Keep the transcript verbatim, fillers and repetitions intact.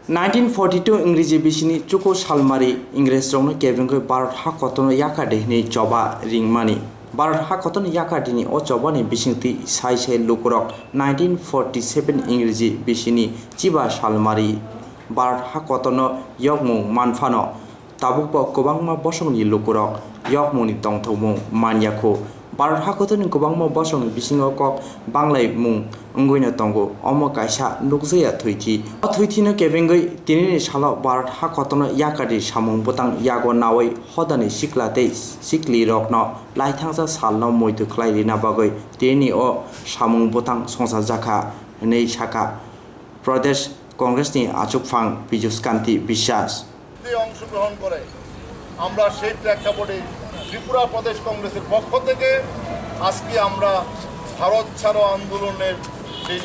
Nineteen forty two Ingreji bisini chuku salmari Ingresrokno kebengwi Bharat ha kotorno yakardi hwnwi choba ringmani. Bharat ha kotorno yakardini o chobani bisingtwi sai sai lukurok nineteen forty seven Ingreji bisini chiba salmari Bharat ha kotorno yokmung manphano tabukbo kwbangma bosongni lukurok yokmungni tongthokmung manyakhu. Bharat hakotorni kwbangma bosongni bisingo kok banglaimung wngwino tongo. Omo kaisa nukjakya thwithi. O thwithino kebengwi tinini salo Bharat hakotorno yakardi samung bwtang yago nawi hodani sikla tei siklirokno laithangsa salno muitu khlai rina bagwi tinini o samung bwtang songchajakha, hwnwi sakha Pradesh Congressni achukphang Piyush Kanti Biswas. অংশগ্রহণ করে আমরা সেই প্রেক্ষাপটে ত্রিপুরা প্রদেশ কংগ্রেসের পক্ষ থেকে আজকে আমরা ভারত ছাড়ো আন্দোলনের যে